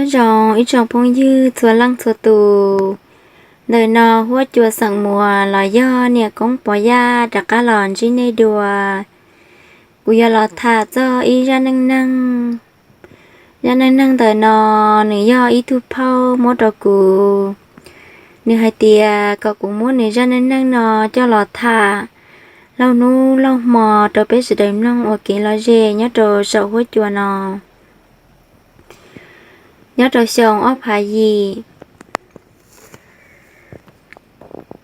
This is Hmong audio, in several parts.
Nyob zoo ib tsoom phooj ywg txhua leej txhua tus, ntawm no huab cua xeem Muas los yog niam Koob Pov Yaj rov qab los ntsib nej dua. Kuv yuav los tham txog ib zaj neej neeg. Zaj neej neeg ntawm no nws yog ib tug phauj muab rau kuv. Nws hais tias kom kuv muab nws zaj neej neeg no coj los tham laug hnub laug hmo rau peb sawv daws mloog ua kev lom zem nyob rau saum huab cua no. Nyob rau xyoo ob phav yim,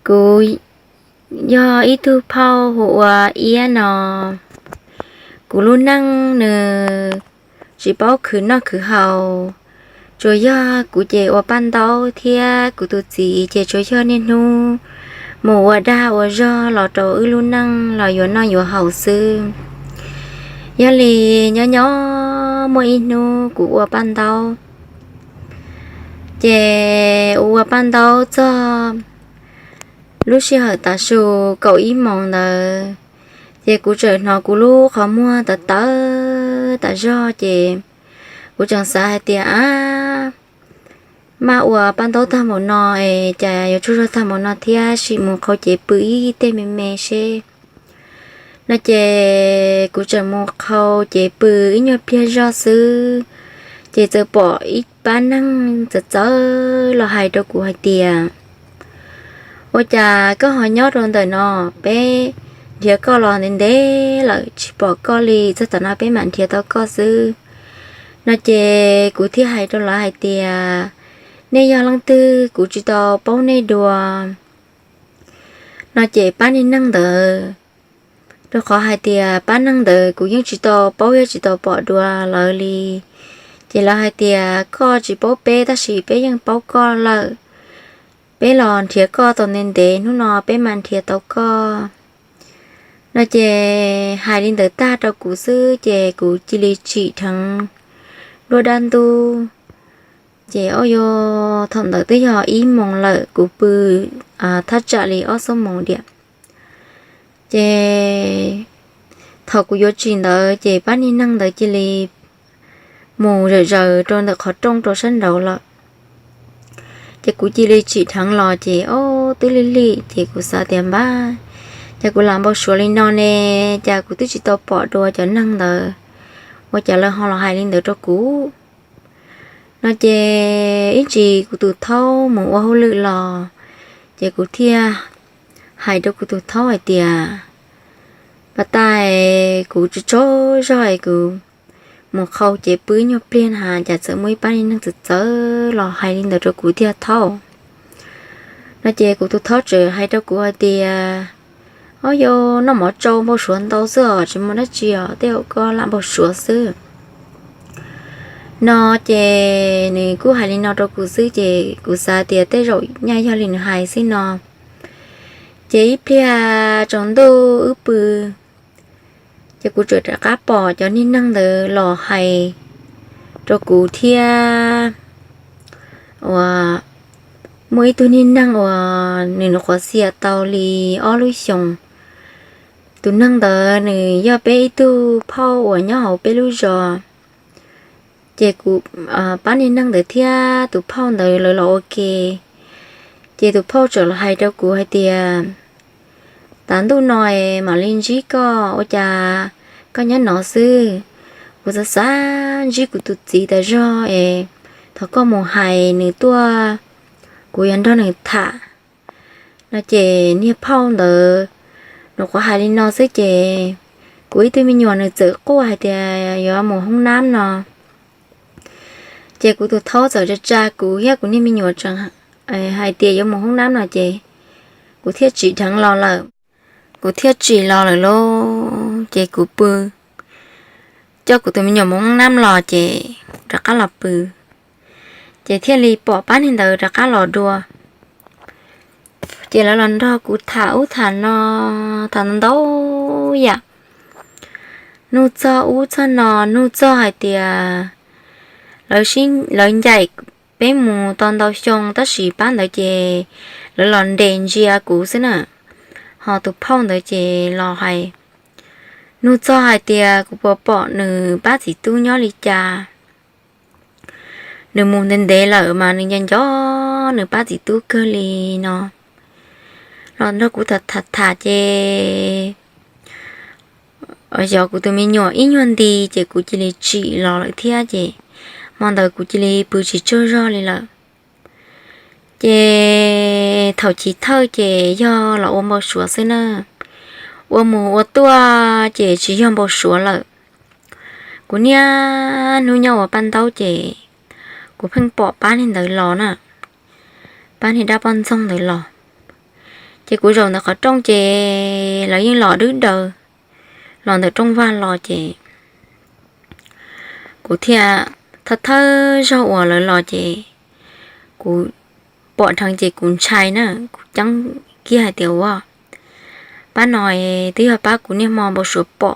kuv yog ib tug phauj hu ua Iab no. Kuv lub neej nws tsis paub khwv noj khwv haus, tsuas yog kuv ces ua paj ntaub thiab kuv tus txiv ces tsuas yog niaj hnub mus ua dag ua zog los rau wb lub neej los yuav noj yuav haus xwb. Yog li nyob nyob muaj ib hnub kuv ua paj ntaub, ces ua paj ntaub txog lub sij hawm tav su kaum ib moos ntawd, ces kuv txawm hnov kuv lub qhov muag tawv tawv tas zog ces kuv tseem xav hais tias, ab, maj ua paj ntaub tag npaum no es cas yuav tsaug zog tag npaum no thiab, sim mus qhau cev pw ib tej me me seb. No ces kuv tseem mus qhau cev pw ib nyuag pliag zog xwb, ces txawm pom ib pab neeg txawv txawv los hais rau kuv hais tias, ua cas koj ho nyob rau ntawm no, peb nrhiav koj los ntev ntev lawm tsis pom koj li, txog tam no peb mam nrhiav tau koj xwb. No ces kuv thiaj hais rau lawv hais tias, nej yog leej twg kuv tsis tau paub nej dua. No ces pab niag neeg ntawd, rau qhov hais tias pab neeg ntawd kuv yeej tsis tau paub thiab tsis tau pom dua lawv li, ces lawv hais tias koj tsis paub peb tab sis peb yeej paub koj lawm. Peb los nrhiav koj tau ntev ntev, hnub no peb mam nrhiav tau koj. No ces hais li ntawd tag rau kuv xwb ces kuv cia li tsim dheev nruab dab ntub. Ces ob yog thaum ntawd twb yog ib moos lawm, kuv pw thaj tsam li ob xuab moos diam. Ces thaum kuv yuav tsim ntawd ces pab niag neeg ntawd cia li mus zawm zaws rau ntawm qhov rooj rau sab nraud lawm. Ces kuv cia li tsim dheev los ces ob twb lig lig ces kuv xav tias npab, cas kuv lam npau suav li no ne, cas kuv twb tsis tau pom dua cov neeg ntawd, ua cas lawv ho los hais li ntawd rau kuv. No ces ib ntsis kuv tus thaub mus ua hauj lwm los, ces kuv thiaj hais rau kuv tus thaub hais tias, pas tais, kuv tsaug tsaug zog es kuv mus qhau cev pw nyuag pliag na, cas txawm muaj ib pab niag neeg txawv txawv los hais li ntawd rau kuv tiag thaub. No ces kuv tus thaub txawm hais rau kuv hais tias, ob yog noj mov tsau npau suav ntau xwb os, tsis muaj dab tsi os, tej zaum koj lam npau suav xwb. No ces nws kuj hais li no rau kuv xwb ces kuv xav tias tej zaum nyaj yog li nws hais xwb no. Ces ib pliag tsaus ntuj wb pw, ces kuv txawm rov qab pom cov niag neeg ntawd los hais rau kuv thiab. Uas muaj ib tug niag neeg uas nws nyuam qhuav xiam tau li ob lub xyoos. Tus neeg ntawd nws yog peb ib tug phauj uas nyob hauv peb lub zos. Ces kuv, pab niag neeg ntawd thiab tus phauj ntawd lawv los ua ke. Ces tus phauj txawm los hais rau kuv hais tias, tav ntuj no es mam li ntsib koj, ua cas koj nyob no xwb? Kuv xav xav ntsib kuv tus txiv tas zog es thov koj mus hais nws tuaj, kuv yuav nrog nws tham. No ces niag phauj ntawd nws nyuam qhuav hais li no xwb ces kuv ib tug me nyuam nws txawm quaj hais tias yuav mus hoob nab no. Ces kuv tus thaub txawm tsa tsa kuv thiab kuv niag me nyuam tseem hais tias yuav mus hoob nab no ces kuv thiaj tsim dheev los lawm. Kuv thiaj tsim los lawm lauj, ces kuv pw, coj kuv tus me nyuam mus hoob nab los ces rov qab los pw. Ces thiaj li pom pab niag ntawd rov qab los dua. Ces lawv los nrog kuv tham ub tham no, tham ntau yam, nug txog ub txog no, nug txog hais tias lawv ncaim peb mus tau ntau xyoo tab sis pab ntawd ces lawv los nres ntsia kuv xwb na. Ho tus phauj ntawd ces los hais, nug txog hais tias kuv puas pom nws pab txiv tub nyob li cas. nws mus ntev ntev lawm mas nws nco nco nws pab txiv tub kawg li no. Los nrog kuv tham tham tham ces xyov kuv tus me nyuam ib nyuag nti ces kuv cia li tsim los lawm thiab ces hmo ntawd kuv cia li pw tsis tsaug zog li lawm. Ces thaum chiv thawj ces yog los ua npau suav xwb na. Ua mus ua tuaj ces tsis yog npau suav lawm. Kuv niaj hnub nyob ua paj ntaub ces kuv pheej pom pab niag ntawd los na, pab niag dab poj ntxoog ntawd los. Ces kuv zaum ntawm qhov rooj ces lawv yeej los dwb daws los ntawm rooj vag los ces kuv thiaj thawj thawj zaug uas lawv los ces kuv pom dheev ces kuv ntshai na, kuv ceeb kiag hais tias ua pab no twb yog pab kuv niaj hmo npau suav pom.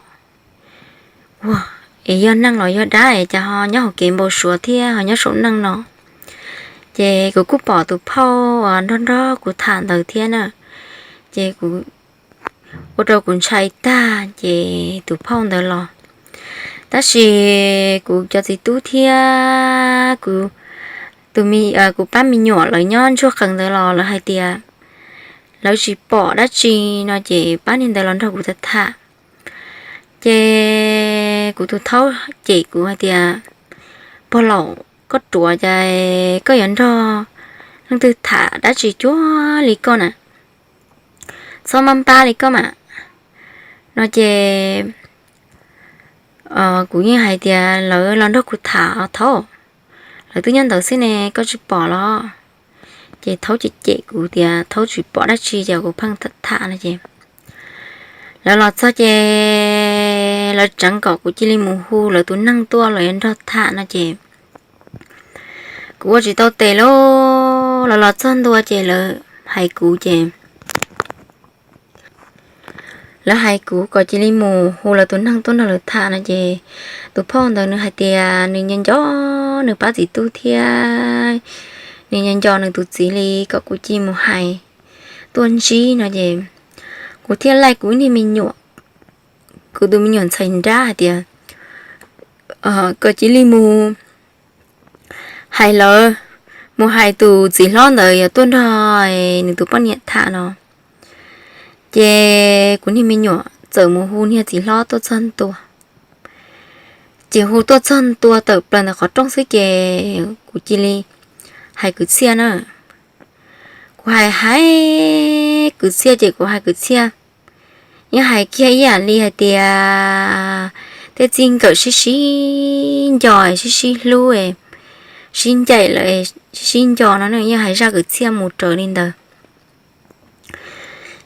Ua, es yog neeg los yog dab es cas ho nyob hauv kev npau suav thiab ho nyob saum neej no? Ces kuv kuj pom tus phauj nrog nrog kuv tham ntawd thiab na, ces kuv ua rau kuv ntshai tag ces tus phauj ntawd los. Tab sis kuv cov txiv tub thiab kuv tus, kuv pab me nyuam lawv nyob ntsuag qees ntawd los lawv hais tias lawv tsis pom dab tsi no ces pab niag ntawd los nrog kuv tham tham. Ces kuv tus thaub cem kuv hais tias, pog laus, koj ruam cas koj yuav nrog leej twg tham dab tsi cuag li koj na, txhob mab npab li koj mas no ces kuv yeej hais tias lawv los nrog kuv tham os thaub, lawv twb nyob ntawd xwb ne koj tsis pom los? Ces thaub cem cem kuv tias thaub tsis pom dab tsi ces kuv pheej tham no ces lawv los txog ces lawv tseev kom kuv cia li mus hu lawv tus neeg tuaj los yuav nrog tham no ces kuv ua tsis tau tes lauj. Lawv los txog ntua ces lawv hais kuv ces lawv hais kuv kom cia li mus hu lawv tus neeg tuaj nrog lawv tham no ces tus phauj ntawd nws hais tias nws nco nco nws pab txiv tub thiab nws nco nco nws tus txiv li kom kuv cia li mus hais tuaj ntsib no ces kuv thiaj laij kuv niag me nyuam, kuv tus me nyuam ntxhais nrab hais tias kom cia li mus hais lawv, mus hais tus txiv hlob ntawd yuav tuaj nrog nws tus poj niam tham no. Ces kuv niag me nyuam txawm mus hu niag txiv hlob tuaj txog ntua. Ces hu tuaj txog ntua tawm plaws ntawm qhov rooj xwb ces kuv cia li hais kwv txhiaj na. Kuv hais hais kwv txhiaj ces kuv hais kwv txhiaj yeej hais kiag ib yam li hais tias tej txij nkawm sib sib nco, sib sib hlub, sib ncaim lawm, sib sib nco no ne, yeej hais zaj kwv txhiaj mus raws li ntawd.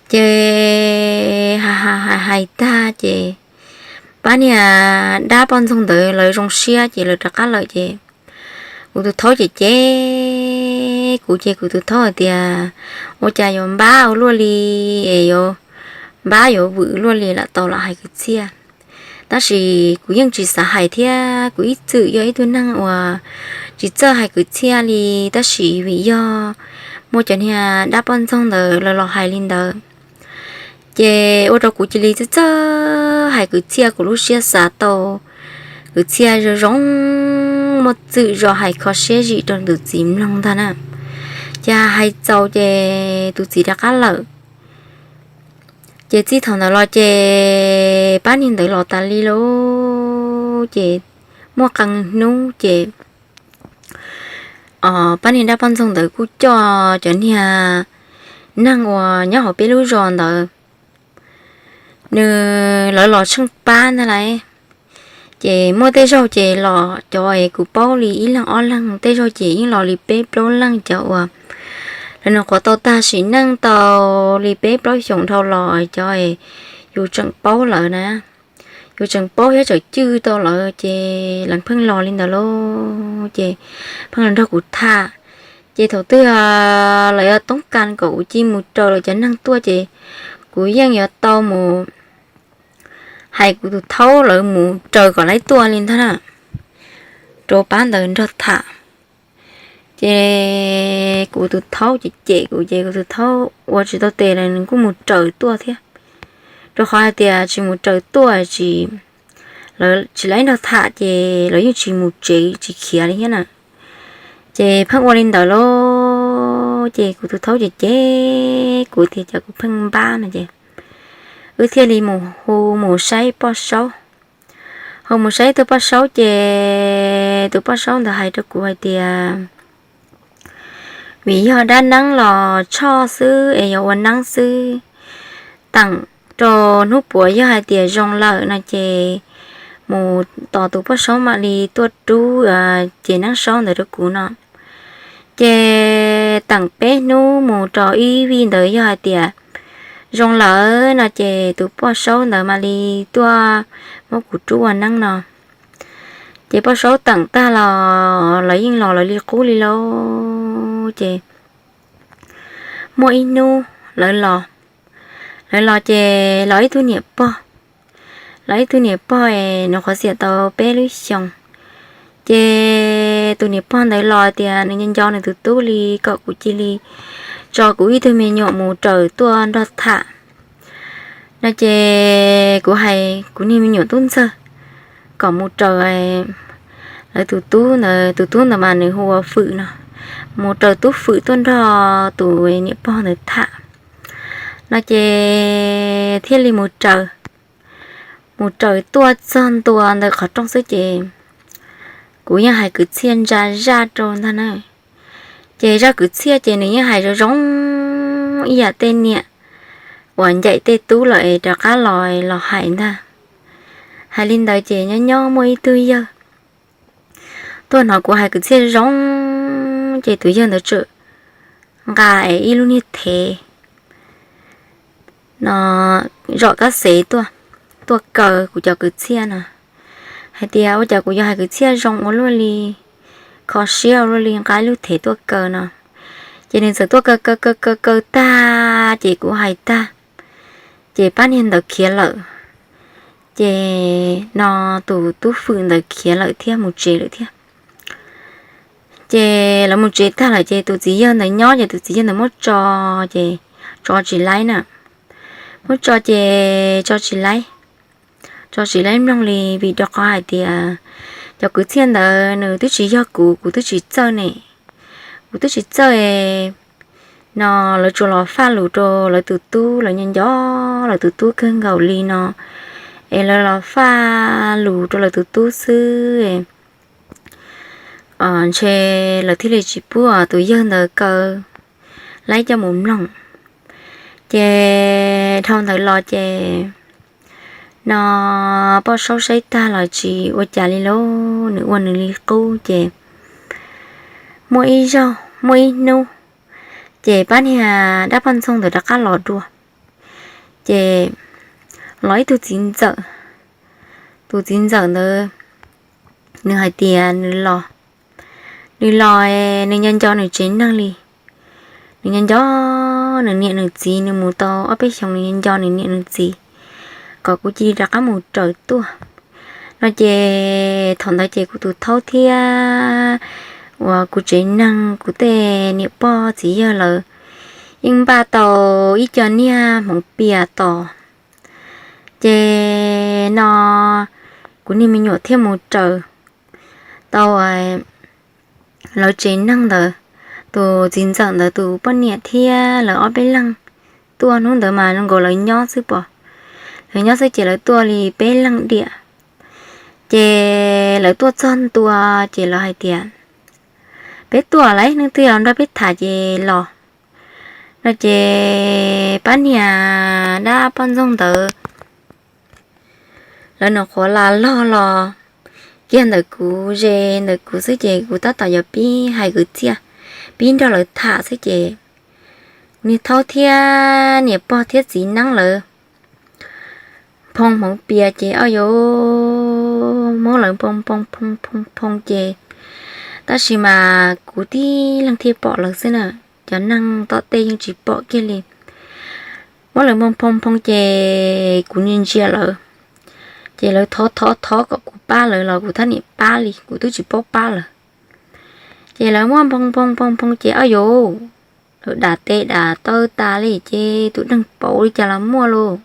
Ces hais hais tag ces pab niag dab poj ntxoog ntawd lawv zoo siab ces lawv rov qab lawm ces kuv tus thaub cem cem kuv ces kuv tus thaub hais tias ua cas yuav npab ua luaj li, es yuav npab yuav vwm luaj li lam tau los hais kwv txhiaj. Tab sis kuv yeej tsis xav hais thiab kuv ib txwm yog ib tug neeg uas tsis txawj hais kwv txhiaj li, tab sis vim yog muaj cov niag dab poj ntxoog ntawd lawv los hais li ntawd ces ua rau kuv cia li txawj txawj hais kwv txhiaj, kuv lub siab xav tau kwv txhiaj zoo zoo, muaj txwm zos hais kho siab zim rau tus txiv mloog ntag na. Ces hais txaus ces tus txiv rov qab lawm. Ces txij thaum ntawd los ces pab niag ntawd los tas li lauj. Ces muaj qee hnub ces pab niag dab poj ntxoog ntawd kuj coj cov niag neeg uas nyob hauv peb lub zos ntawd, nws, lawv los tsheej pab ntag lauj. Ces muaj tej zaug ces los cov es kuv paub li ib leeg ob leeg, tej zaug ces yeej los li peb plaub leeg, cov uas lawv nyuam qhuav tau tag sim neej tau li peb plaub xyoos dhau los, cov es yus tseem paub lawv na, yus tseem paub thiab tseem cwj tau lawv ces lawv pheej los li ntawd lauj. Ces pheej los nrog kuv tham. Ces thaum twg lawv yuav toob kas kom kuv cia li mus raws lawv cov neeg tuaj ces kuv yeej yuav tau mus hais kuv tus thaub lawv mus raws kom lawv tuaj li ntag na, rau pab ntawd nrog tham. Ces kuv tus thaub cem cem kuv ces kuv tus thaub ua tsis tau tes lawm nws kuj mus raws tuaj thiab, rau qhov hais tias tsis mus raws tuaj tsis, lawv tsis lawv nrog tham ces lawv yeej tsis mus tsev tsis khiav li thiab na. Ces pheej ua li ntawd lauj, ces kuv tus thaub ces cem kuv tias cas kuv pheej npab no ces wb thiaj li mus hu mus saib poj saub. Hu mus saib tus poj saub ces tus poj saub ntawd hais rau kuv hais tias vim yog dab neeb los tshoj xwb es yog ua neeb xwb. Teem rau hnub puav yog hais tias zoo lawm no ces mus tos tus poj saub mam li tuaj rub ces neeb saub ntawd rau kuv no. Ces teem peb hnub mus rau ib vij ntawd yog hais tias zoo lawm no ces tus poj saub ntawd mam li tuaj muab kuv rub ua neeb no. Ces poj saub teem tag los lawv yeej los lawv li qub li lauj. Ces muaj ib hnub lawv los, lawv los ces los ib tug niam pog, los ib tug niam pog es nws qhuav xiam tau peb lub xyoos. Ces tus niam pog ntawd los tias nws nco nco nws tus tub li kom kuv cia li tso kuv ib tug me nyuam mus raws tuaj nrog tham no ces kuv hais kuv niag me nyuam tub ntxawg kom mus raws lawv tus tub ntawd, tus tub ntawd mas nws hu ua Fwm no, mus raws tub Fwm tuaj nrog tus niam pog ntawd tham no ces thiaj li mus raws, mus raws tuaj txog ntua ntawm qhov rooj xwb ces kuv yeej hais kwv txhiaj ntsa zaj rau ntag na. Ces zaj kwv txhiaj ces nws yeej hais zoo zoo ib yam tej niam uas ncaim tej tub lawm es rov qab los los hais ntag. Hais li ntawd ces nyob nyob muaj ib tug yawg tuaj hnov kuv hais kwv txhiaj zoo zoo ces tus yawg ntawd txawm nqa es ib lub niag thev no zom kab xev tuaj, tuaj kaw kuv cov kwv txhiaj no hais tias ua cas kuv yuav hais kwv txhiaj zoo ua luaj li, kho siab ua luaj li, nqa ib lub thev tuaj kaw no. Ces nws txawm tuaj kaw kaw kaw kaw kaw tag ces kuv hais tag ces pab niag ntawd khiav lawm. Ces no tus tub Fwm ntawd khiav lawm thiab mus tsev lawm thiab. Ces lawv mus tsev tag lawm ces tus txiv yawg ntawd nyob ces tus txiv yawg ntawd muab tso, ces tso tsis laib na. Muab tso ces tso tsis laib, tso tsis laib mloog li vim rau qhov hais tias cov kwv txhiaj ntawd nws twb tsis yog kuv, kuv twb tsis txawj ne, kuv twb tsis txawj no lawv tsuas los faj lus rau lawv tus tub, lawv nyob nco lawv tus tub kawg nkaus li no es lawv los faj lus rau lawv tus tub xwb. Ntshe lawv thiaj li tsis pub tus yawg ntawd kaw laib coj mus mloog. Ces dhau ntawd los ces no poj saub saib tag los tsis ua cas li lauj, nws ua nws li qub ces muaj ib zaug muaj ib hnub ces pab niag dab poj ntxoog ntawd rov qab los dua. Ces los ib tug txiv ntxawm, tus txiv ntxawm ntawd nws hais tias nws los, nws los nws nyob nco nws tsev neeg li. Nws nyob nco nws niam nws txiv, nws mus tau ob peb xyoos nws nyob nco nws niam nws txiv, kom kuv cia li rov qab mus raws tuaj no ces thaum ntawd ces kuv tus thaub thiab uas kuv tsev neeg, kuv tej niam pog txiv yawg lawv yeej npaj tau ib co niag hmoov pias tos. Ces no kuv niag me nyuam thiaj mus raws tau lawv tsev neeg ntawd, tus txiv ntxawm ntawd tus poj niam thiab lawv ob peb leeg tuaj. Hnub ntawd mas zoo nkaus lawv nyob xwb pom, lawv nyob xwb ces lawv tuaj li peb leeg diam. Ces lawv tuaj txog ntua ces lawv hais tias peb tuaj lawm, leej twg los nrog peb tham ces los no ces pab niag dab poj ntxoog ntawd lawv nws qhuav la log los kiag ntawm kuv, ze ntawm kuv xwb ces kuv tab tom yuav pib hais kwv txhiaj, pib nrog lawv tham xwb ces niag thaub thiab niam pog thiab txiv neeb lawv phoo hmoov pias ces o yos, muab lawv phoo phoo phoo phoo phoo ces tab sis mas kuv tib leeg thiaj pom lawv xwb na, cov neeg tom tej yeej tsis pom kiag li. Muab lawv phoo phoo phoo ces kuv ntsia ntsia lawv, ces lawv thov thov thov kom kuv pab lawv los kuv thab niam pab li, kuv twb tsis paub pab lawv. Ces lawv muab phoo phoo phoo phoo ces o yos, lawv dam tes dam taw tas li ces tus neeg pauv li cas los muaj lauj.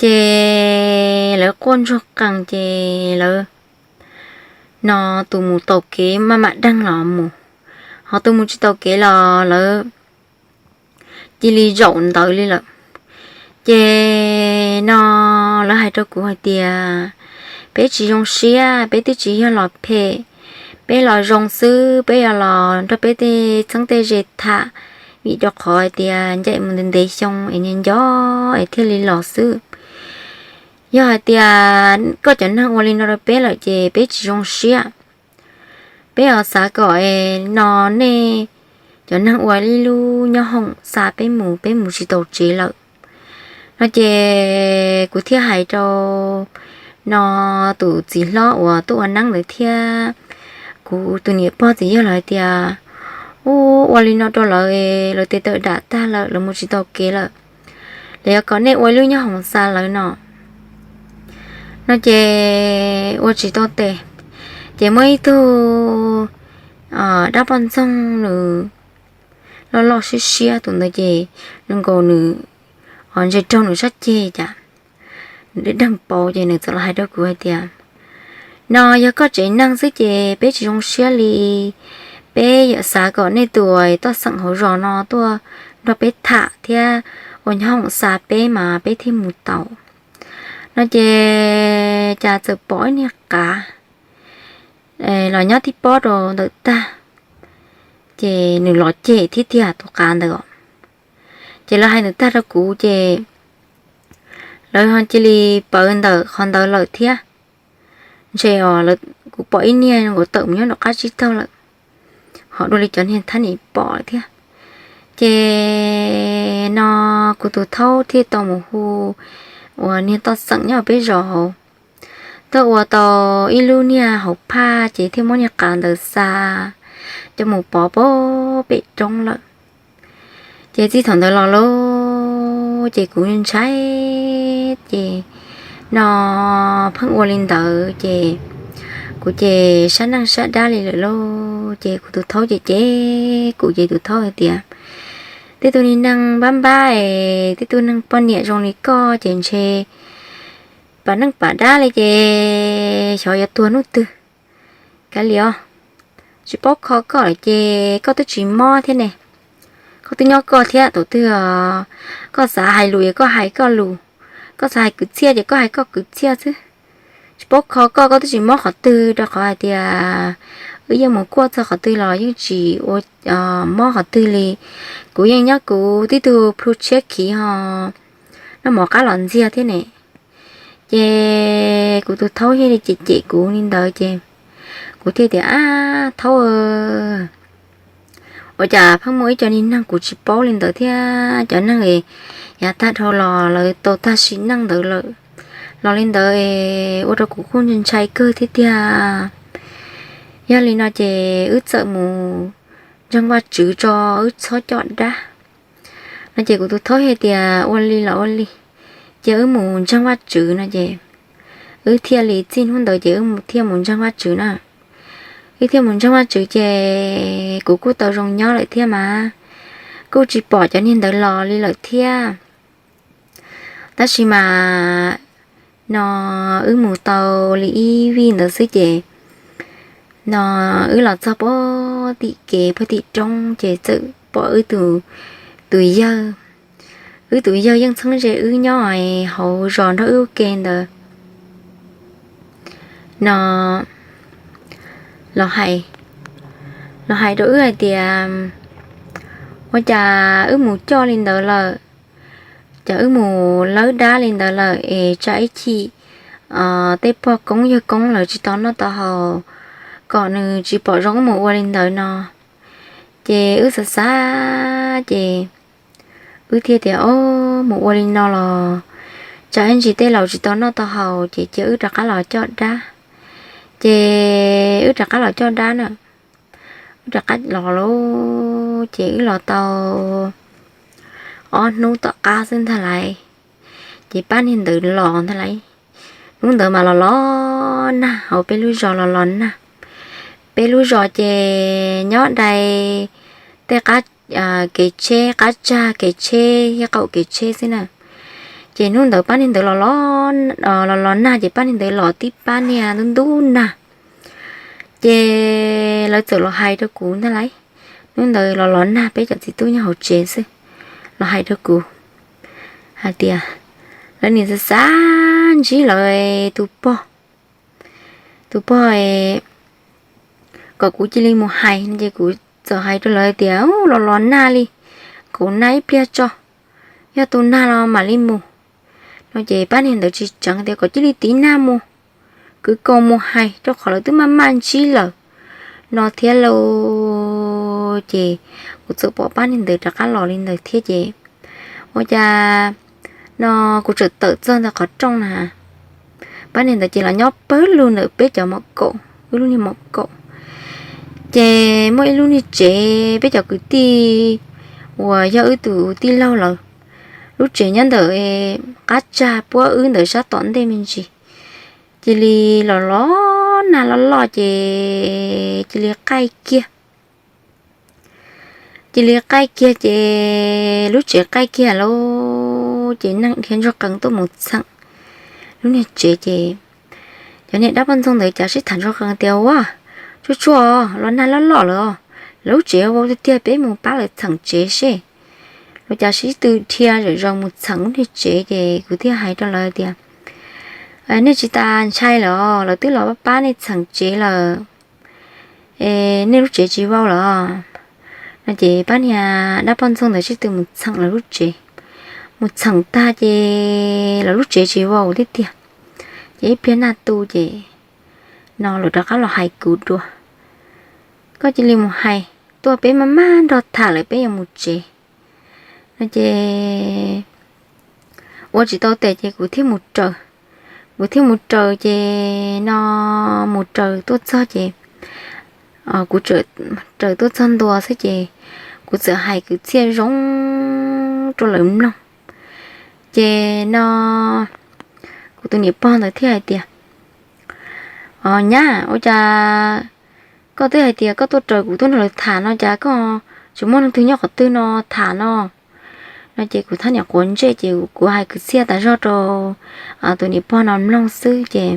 Ces lawv quaj ntsuag qees ces lawv no tus mus taus kev maj mam deeg los mus, ho tus mus tsis taus kev los lawv cia li zaum ntawd li lawm. Ces no lawv hais rau kuv hais tias, peb tsis zoo siab, peb twb tsis yog los phem, peb los zoo xwb, peb yog los nrog peb tej txheeb tej ze tham, vim rau qhov hais tias ncaim mus ntev ntev xyoo es nco nco es thiaj li los xwb. Yog hais tias koj cov neeg ua li no rau peb lawm ces peb tsis zoo siab. Peb yuav xav kom no nej cov neeg ua ib lub nyob hoom xa peb mus, peb mus tsis tau tsev lawm. No ces kuv thiaj hais rau no tus txiv hlob uas tuaj ua neeb ntawd thiab kuv tus niam pog txiv yawg lawv hais tias, u, ua li no rau lawv, lawv tes tawm dam tag lawm, lawv mus tsis tau kev lawm, lawv yuav kom nej ua ib lub nyob hoom xa lawv no. No ces ua tsis tau tes, ces muaj ib tug dab poj ntxoog nws loj loj siab siab, tus ntawd ces nws nkaus nws ntsia raug nws sab ceg cas nws deeg pauv, ces nws txawm los hais rau kuv hais tias, no yog koj tsev neeg xwb ces peb tsis zoo siab li. Peb yuav xav kom nej tus toj xeem hauv zos no tuaj nrog peb tham thiab ua nyob hoom xa peb mas peb thiaj mus tau. No ces cas txawm pom ib niag qav los nyob tib pob rau ntawm tag, ces nws los cem thiab tiag tus qav ntawd os. Ces lawv hais ntawd tag rau kuv ces lawv cia li pawv ntawm qhov ntawd lawm thiab. Ntshe os, kuv pom ib niag nkaus tawm mus nyob nram qab tsib taug lawm, ho dua li cov niag thab nim pom lawm thiab. Ces no kuv tus thaub thiaj tau mus hu uas niag toj xeem nyob peb zos hauv, tuaj ua tau ib lub niag hauv phaj ces thiaj muab niag qav ntawd xa coj mus pov pem roob lawm. Ces txij thaum ntawd los lauj, ces kuv ntshai, ces no pheej ua li ntawd ces kuv ces sab neej sab dab li lawm lauj. Ces kuv tus thaub ces cem kuv, ces tus thaub hais tias, tej tug niag neeg npab npab es tej tug neeg poj niam zoo li koj ces ntshe pam neej pam dab li ces xyov yuav tuag hnub twg. Kav liam os, tsis paub kho koj lawm ces koj twb tsis mob thiab ne. Koj twb nyob koj thiab, thaum twg koj xav hais lus es koj hais koj lus, koj xav hais kwv txhiaj ces koj hais koj kwv txhiaj xwb. Tsis paub kho koj, koj twb tsis mob qhov twg, rau qhov hais tias wb yeej mus kuaj txog qhov twg los yeej tsis ua mob qhov twg li. Kuv yeej nyob kuv tib tug plhu tshiab khiv ho noj mov qab los ntxiag thiab ne. Ces kuv tus thaub thiaj li cem cem kuv li ntawd ces kuv thiaj tias, ab thaub, ua cas pheej muaj ib co niag neeg kuv tsis paub li ntawd thiab, cov neeg es yav tag dhau los lawv tau tag sim neej ntawd lawm los li ntawd, ua rau kuv kuj ntshai kawg thiab tiag. Yog li no ces wb txawm mus ntseeg Vajtswv tso, wb txhob coj dab. No ces kuv tus thaub hais tias ua li los ua li, ces wb mus ntseeg Vajtswv no ces wb thiaj li txij hnub ntawd ces wb thiaj mus ntseeg Vajtswv na. Wb thiaj mus ntseeg Vajtswv ces kuv kuj tau zoo nyob lawm thiab mas, kuj tsis pom cov niag ntawd los li lawm thiab. Tab sis mas no wb mus tau li ib vij ntawd xwb ces no wb los txog puag tim kev puag tim roob ces txawm pom wb tus, tus yawg, wb tus yawg yeej txheeb ze wb nyob hauv zos nrog wb ua ke ntawd no los hais, los hais rau wb hais tias, ua cas wb mus coj li ntawd lawm, cas wb mus lawb dab li ntawd lawm es tsam ib chim tej pog koob yawg koob lawv tsis tau noj tau haus, kom nws tsis pom zoo wb mus ua li ntawd no. Ces wb xav xav ces wb thiaj tias, o, mus ua li no los tsam ib ntsis tej laus tsis tau noj tau haus ces cia wb rov qab los coj dab. Ces wb rov qab los coj dab na. Wb rov qab los lauj, ces wb los tau ob hnub tom qab xwb ntag lauj, ces pab niag ntawd los ntag lauj. Hnub ntawd mas los los nag, hauv peb lub zos los los nag. Peb lub zos ces nyob dai tej qab, kev tsheb, qab tsag kev tsheb thiab qaum kev tsheb xwb na. Ces hnub ntawd pab niag ntawd los los, los los nag ces pab niag ntawd los tib pab niag ntub ntub nag. Ces lawv txawm los hais rau kuv ntag lauj. Hnub ntawd los los nag peb cov txiv tub nyob hauv tsev xwb, los hais rau kuv hais tias lawv nim xav xav ntsib lawv tus pog, tus pog kom kuv cia li mus hais no ces kuv txawm hais rau lawv tias, Ub, los los nag li, kaum nag ib pliag tso, yog tu nag los mam li mus no ces pab niag ntawd tsis tseev tias kom cia li tiv nag mus, kwv kaus mus hais rau qhov lawv twb maj maj ntsib lawm no thiab lauj. Ces kuv txawm pom pab niag ntawd rov qab los li ntawd thiab ces ua cas no kuv txawm tawm txog ntawm qhov rooj na, pab niag ntawd ces los nyob pawg lug ntawm peb cov mom kaum, wb lub niag mom kaum. Ces muaj ib lub niag tsev peb cov kwv tij uas yog wb tus tij laug lawm, lub tsev nyob ntawm qab tsag puab wb ntawm sab tom ntej me ntsis. Cia li los los nag loj loj ces cia li qaij kiag. Cia li qaij kiag ces lub tsev qaij kiag lauj, ces neeg dhia ntsuag qees tuaj mus txheem lub niag tsev ces cov niag dab poj ntxoog ntawd cav sib tham ntsuag qees tias, Ua, tsuag tsuag, los nag loj loj lawm, lawv lub tsev vau tiag tiag, peb mus pab lawv txheem tsev seb. Lawv cav sib tw dhia zom zaws mus txheem lub niag tsev ces kuv thiaj hais rau lawv tias, Nej tsis tas ntshai lawm, lawv twb los pab nej txheem tsev lawm, nej lub tsev tsis vau lawm no ces pab niag dab poj ntxoog ntawd sib tw mus txheem lawv lub tsev. Mus txheem tag ces lawv lub tsev tsis vau tiag tiag. Ces ib pliag nag tu ces no lawv rov qab los hais kuv dua, Koj cia li mus hais tuaj, peb maj maj nrog tham lawm peb yuav mus tsev no ces ua tsis tau tes ces kuv thiaj mus raws. Kuv thiaj mus raws ces no mus raws tuaj txog ces kuv raws tuaj txog ntua xwb ces kuv txawm hais kwv txhiaj zoo rau lawv mloog. Ces no kuv tus niam pog ntawd thiaj hais tias, Os nyab, ua cas koj twb hais tias koj tuaj raws kuv tuaj nrog lawv tham no cas koj tsis muaj leej twg nyob qhov twg no tham no? No ces kuv thab niam quav ntsej ces kuv hais kwv txhiaj tas zog rau tus niam pog no mloog xwb ces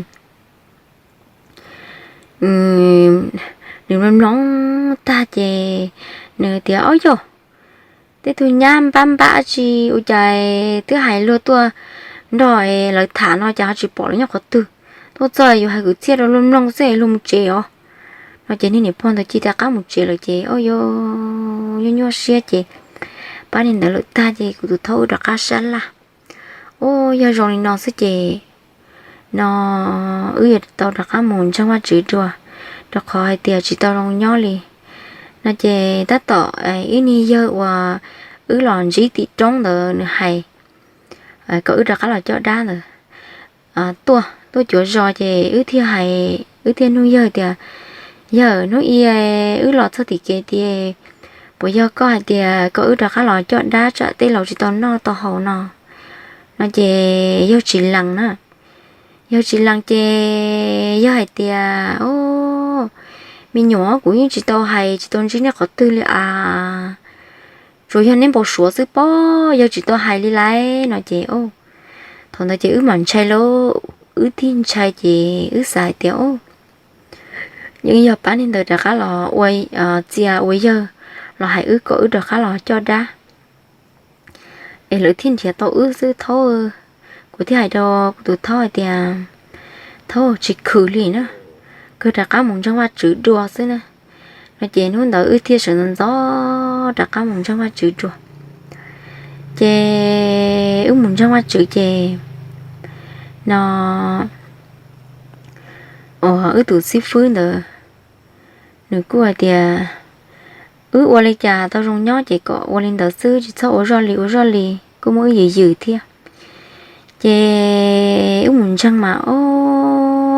nws mloog mloog tag ces nws tias, Ob yog, tej tug nyab npab npab tsi ua cas twb hais luag tuaj nrog lawv tham no cas ho tsis pom lawv nyob qhov twg? Tuaj txog yuav hais kwv txhiaj rau luag mloog xwb, luag mus tsev os. No ces niag niam pog ntawd cia li rov qab mus tsev lawm ces o, nyuaj nyuaj siab ces pab niag ntawd lawm tag ces kuv tus thaub wb rov qab sab laj. Ub, yog zoo li no xwb ces no wb yuav tau rov qab mus ntseeg Vajtswv dua, rau qhov hais tias tsis tau zoo nyob li. No ces tab tom ib niag yawg uas wb los ntsib tim roob ntawd nws hais kom wb rov qab los coj dab ntawd tuaj, tuaj cuav zos ces wb thiaj hais, wb thiaj nug yawg tias, Yawg, hnub i wb los txog tim kev tias puas yog koj hais tias kom wb rov qab los coj dab tsam tej laus tsis tau noj tau haus no? No ces yawg tsis lees na. Yawg tsis lees ces yawg hais tias, O, me nyuam, kuv yeej tsis tau hais tsis tau ntsib nej qhov twg li as, tsuas yog neb npau suav xwb pob, yawg tsis tau hais li lauj. No ces thaum ntawd ces wb mam ntshai lauj, wb thiaj ntshai ces wb xav hais tias, O, yeej yog pab niag ntawd rov qab los ua, txia ua yawg los hais wb kom wb rov qab los coj dab es lawv thiaj nrhiav tau wb xwb thaub. Kuv thiaj hais rau kuv tus thaub hais tias, Thaub, tsis khwv li na, kawg rov qab mus ntseeg Vajtswv dua xwb na. No ces hnub ntawd wb thiaj sawv ntxov ntxov rov qab mus ntseeg Vajtswv dua. Ces wb mus ntseeg Vajtswv ces no, o, wb tus xib fwb ntawd nws kuj hais tias, Wb ua li cas tau zoo nyob ces kom ua li ntawd xwb, tsis txhob ua zoj li ua zoj li, kuj muab wb yws yws thiab. Ces wb mus ntseeg mas, o,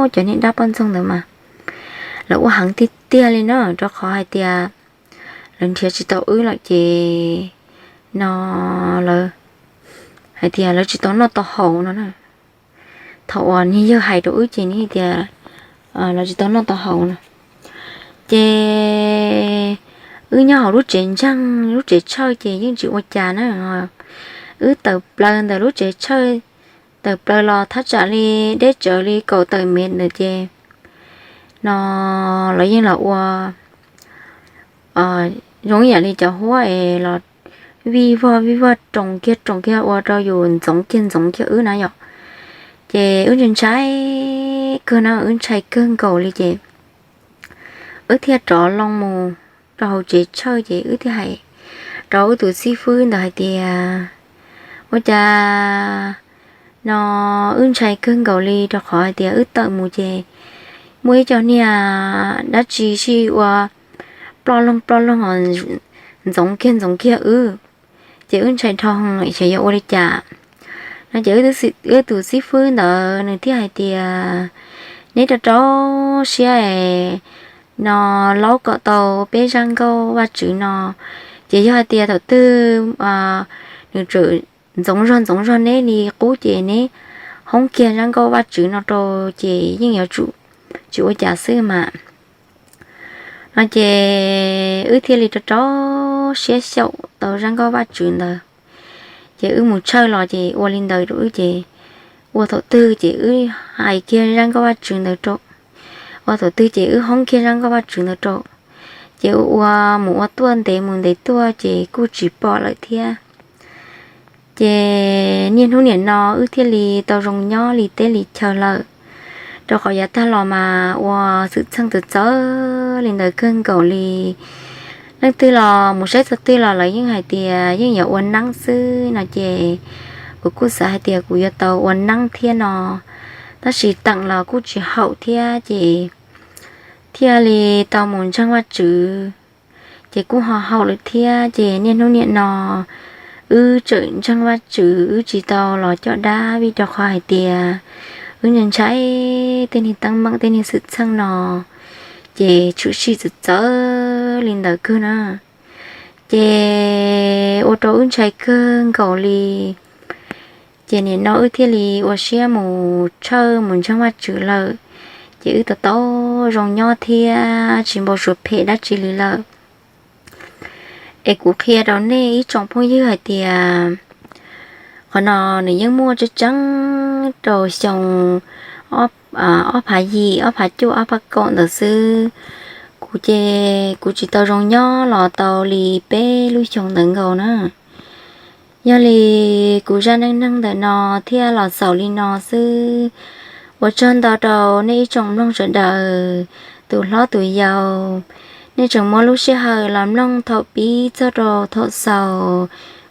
cov niag dab poj ntxoog ntawd mas lawv ua heev tiag tiag li na, rau qhov hais tias lawv nrhiav tsis tau wb lawm ces no lawv hais tias lawv tsis tau noj tau haus no na. Thaum uas niag yawg hais rau wb ces nws tias lawv tsis tau noj tau haus no. Ces wb nyob hauv lub tsev ntseeg, lub tsev tshawj ces yeej tsis ua cas na. Wb tawm plaws ntawm lub tsev tshawj, tawm plaws los thaj tsam li deb tsawv li kaum tawm mev ntawd ces no los yeej los ua zoo ib yam li cov huab es los vij vog vij vog roos kiag roos kiag ua rau yus ntxoov kiag ntxoov kiag wb na yom. Ces wb ntshai ntshai kawg na, wb ntshai kawg nkaus li ces wb thiaj rov loo mus rau hauv tsev tshawj ces wb thiaj hais rau wb tus xib fwb ntawd hais tias, ua cas no wb ntshai kawg nkaus li rau qhov hais tias wb tawm mus ces muaj ib co niag dab tsi sij ua ploj loog ploj loog ntxoov kiag ntxoov kiag wb, ces wb ntshai dhau heev xyov yuav ua li cas no. Ces wb tus xib fwb ntawd nws thiaj hais tias, neb rau rau siab es no laub kom tau peb zaj nkauj Vajtswv no, ces yog hais tias thaum twg nws tseem ntxoov zog ntxoov zog neb li qub ces neb hoob kiag zaj nkauj Vajtswv no rau ces yeej yuav tsum tsis ua cas xwb mas no. Ces wb thiaj li rau rau siab xyaum tau zaj nkauj Vajtswv ntawd. Ces wb mus tshawj los ces ua li ntawd rau wb ces ua thaum twg ces wb hais kiag zaj nkauj Vajtswv ntawd rau, ua thaum twg ces wb hoob kiag zaj nkauj Vajtswv ntawd rau. Ces ua mus ua tuaj ntev mus ntev tuaj ces kuj tsis pom lawm thiab. Ces niaj hnub niam no wb thiaj li tau zoo nyob li teb li chaw lawm, rau qhov yav tag los mas ua xwm txheej txawv txawv li ntawd kawg nkaus li. Leej twg los mus saib txog twg los lawv yeej hais tias yeej yuav ua neeb xwb no ces kuv kuj xav hais tias kuv yuav tau ua neeb thiab no, tab sis teem los kuj tsis haum thiab ces thiaj li tau mus ntseeg Vajtswv. Ces kuj ho haum lawm thiab ces niaj hnub niam no wb tseem ntseeg Vajtswv, wb tsis tau los coj dab vim rau qhov hais tias wb ntshai tej niag teeb meem tej niag xwm txheej no ces tshwm sim txawv txawv li ntawd kawg na. Ces ua rau wb ntshai kawg nkaus li. Ces nim no wb thiaj li ua siab mus tshawj mus ntseeg Vajtswv lawm, ces wb tau tau zoo nyob thiab tsis npau suav phem dab tsi li lawm. Es kuv qhia rau nej ib tsoom phooj ywg hais tias qhov no nws yeej muaj tseeb tseeb rau xyoo ob phav yim ob phav cuaj ob phav kaum ntawd xwb. Kuv ces kuv tsis tau zoo nyob los tau li peb lub xyoo ntawd nkaus na. Yog li kuv zaj neej neeg ntawm no thiaj los xaus li no xwb. Ua tsaug ntau rau nej ib tsoom mloog sawv daws, tus hlob tus yau, nej tseem muab lub sij hawm los mloog thaum pib txog rau thaum xaus.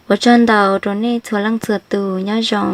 Ua tsaug ntau rau nej txhua leej txhua tus, nyob zoo.